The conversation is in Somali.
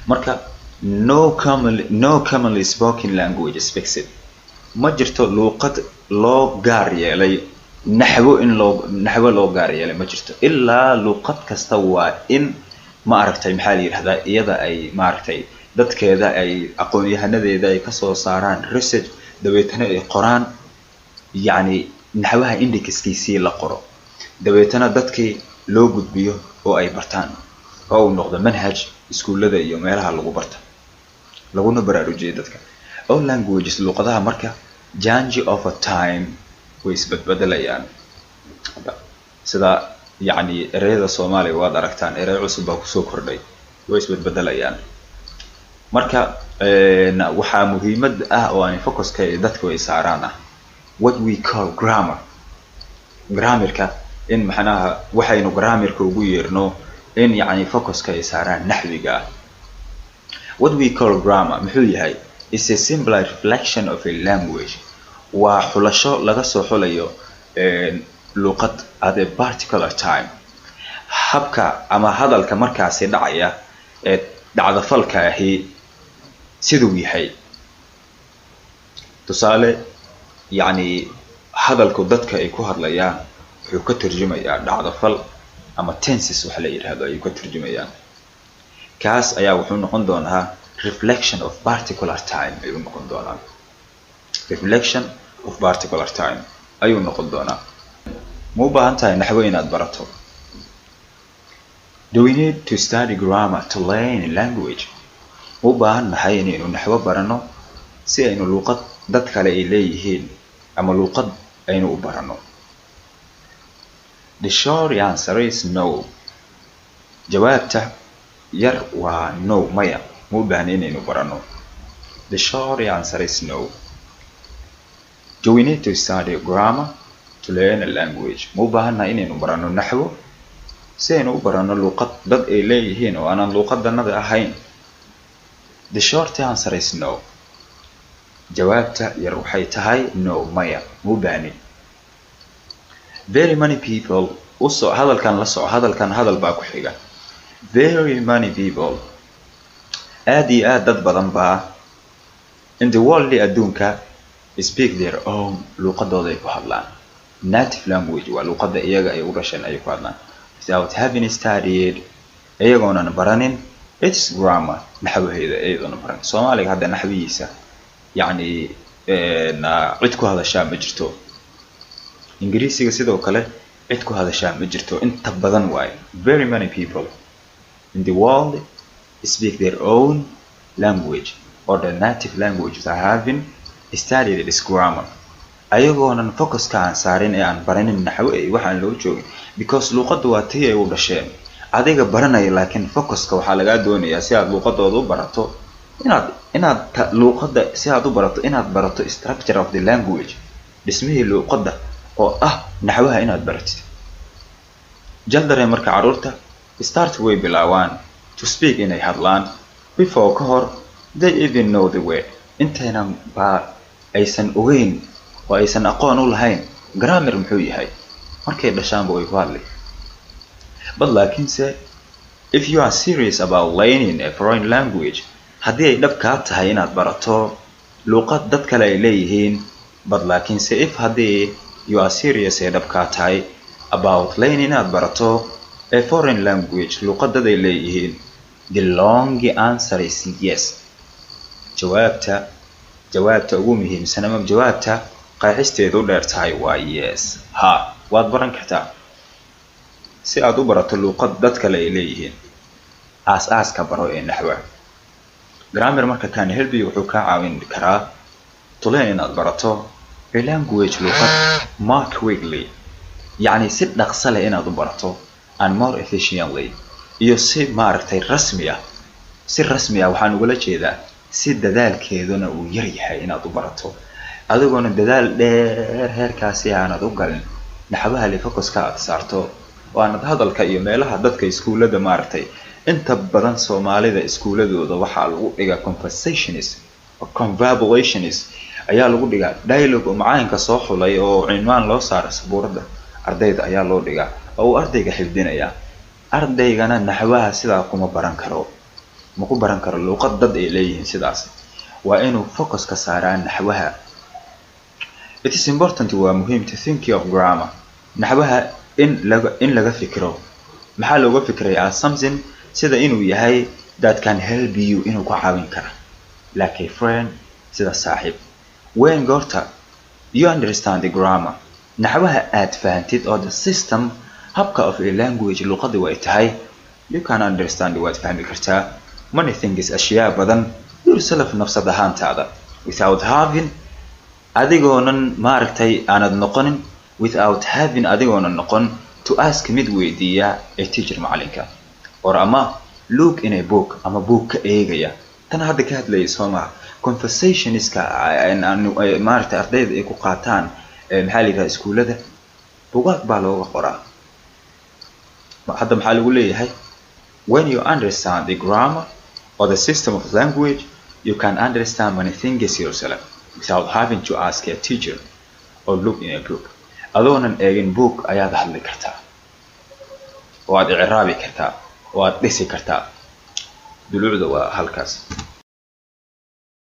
Marka no commonly spoken language is fixed. Ma jirto luuqad loo gaar yeelay naxwo, in loo naxwo loo gaar yeelay ma jirto, ilaa luuqad kasta waa in, ma aragtay, maxaa la yidhahdaa, iyada ay, maaragtay, dadkeeda ay aqoon-yahanadeeda ay kasoo saaraan research, dabeetana ay qoraan, yacni naxwaha indexkiisii la qoro, dabeetana dadkii loo gudbiyo oo ay bartaan oo uu noqdo manhaj iskuullada iyo meelaha lagu barta, laguna baraarujiyo dadka. All languages, luuqadaha marka, change over time, way isbedbedelayaan. Sida yacni ereyada Soomaaliga waad aragtaan, erey cusub baa kusoo kordhay, way isbedbedelayaan. Marka waxaa muhiimad ah oo aan focuska dadku ay saaraan ah what we call grammar, grammarka, in macnaha waxaynu grammarka ugu yeerno in yacni focuska ay saaraan naxwiga ah. What we call grammar muxuu yahay? Is a simple reflection of a language, waa xulasho laga soo xulayo luqad, at a particular time, habka ama hadalka markaasi dhacaya ee dhacdafalka ahi siduu yahay. Tusaale, yacni hadalku dadka ay ku hadlayaan wuxuu ka turjumayaa dhacdafal ama tenses waxa la yidhahdo ayuu ka turjumayaan. Kaas ayaa wuxuu noqon doonaa reflection of particular time ayuu noqon doonaa, reflection of particular time ayuu noqon doonaa. Ma u baahan tahay naxwo inaad barato? Do we need to study grammar to learn a language? Ma u baahan nahay inaynu naxwo barano si aynu luuqad dad kale ay leeyihiin ama luuqad aynu u barano? The short answer is no. Jawaabta yar waa no, maya, ma u baahna inaynu barano. The short answer is no. Do we need to study grammar to learn a language? Ma u baahannahay inaynu barano naxwo si aynu u barano luuqad dad ay leeyihiin oo aanan luuqadanada ahayn? The short answer is no. Jawaabta yar waxay tahay no, maya, ma u baahnin. Very many people, usoo hadalkan la soco, hadalkan hadal baa ku xiga. Very many people, aad iyo aad dad badan baa, in the world, adduunka, speak their own, luuqadooda ay ku hadlaan, native language, waa luuqadda iyaga ay u dhasheen ay ku hadlaan, without having studied, iyagoonan baranin, its grammar, naxwaheeda iyadoona baranin. Soomaaliga hadda naxwihiisa yacni cid ku hadashaa ma jirto. Ingiriisiga sidoo kale cid ku hadashaa ma jirto inta badan waayo. Very many people in the world speak their own language or the native language without having studied its grammar, ayagoonan focuska aan saarin ee aan baranin naxwo ay waxaan loo joogin, because luuqaddu waa tii ay u dhasheen. Adiga baranaya, laakiin focuska waxaa lagaa doonayaa si aad luuqadooda u barato inaad luuqadda si aad u barato inaad barato structure of the language, dhismihii luuqadda oo ah naxwaha inaad baratid. Children, marka carruurta, start, way bilaabaan, to speak, inay hadlaan, before, ka hor, they even know the word, intaynan baa aysan ogeyn oo aysan aqoon u lahayn grammar muxuu yahay. Markay dhashaanba way ku hadli. But, laakiinse, if you are serious about learning a foreign language, haddii ay dhab kaa tahay inaad barato luuqad dad kale ay leeyihiin, but, laakiinse, if, haddii, you are serious, ay dhab kaa tahay, about learning, inaad barato, a foreign language, luuqad dad ay leeyihiin, the long answer is yes. Jawaabta ugu muhiimsan ama jawaabta qeexisteedu u dheer tahay waa yes, ha, waad baran kartaa. Si aad u barato luuqad dad kale ay leeyihiin, aas-aaska baro ee naxwa. Grammar marka can help you, wuxuu kaa caawin karaa, to learn, inaad barato, a language, luuqad, more quickly, yacni si dhaqso leh inaad u barato, and more efficiently, iyo si, maaragtay, rasmi ah. Si rasmi ah waxaan ugala jeedaa si dadaalkeeduna uu yar yahay inaad u barato, adigoona dadaal dheer heerkaasi aanad u galin, naxwaha le focuska aad saarto oo aanad hadalka iyo meelaha dadka iskuullada, maaragtay, inta badan Soomaalida iskuuladooda waxaa lagu dhigaa conversations, confabulations ayaa lagu dhigaa, dialogue oo macalinka soo xulay oo cinwaan loo saaray sabuuradda ardayda ayaa loo dhigaa oo uu ardayga xifdinayaa. Ardaygana naxwaha sidaa kuma baran karo. Ma ku baran karo luuqad dad ay leeyihiin. Sidaas waa inuu focus ka saaraa naxwaha. It is important, waa muhiim, to think of grammar, naxwaha in laga fikiro. Maxaa looga fikrayaa? Something, sida inuu yahay, that can help you, inuu ku caawin kara, like a friend, sida saaxiib. When, goorta, you understand the grammar, naxwaha aad fahantid, oo the system, habka, of a language, luqadii way tahay, you can understand, waad fahmi kartaa, many things, ashyaa badan, yourself, nafsad ahaantaada, without having, adigoonan maaragtay aanad noqonin, without having, adigoonan noqon, to ask, mid weydiiya, a teacher, macalinka, or ama look in a book, ama book ka eegaya. Tan hadda ka hadlayay soo maha? Conversationska maaragtay ardayda ay ku qaataan, maxaa la yidhaha, iskuullada, bugaag baa looga qoraa. Hadda maxaa lagu leeyahay? When you understand the grammar or the system of language, you can understand many things yourself without having to ask a teacher or look in a book. Adoonan eegin book ayaad hadli kartaa oo aad icraabi kartaa oo aad dhisi kartaa. Dulucda waa halkaas.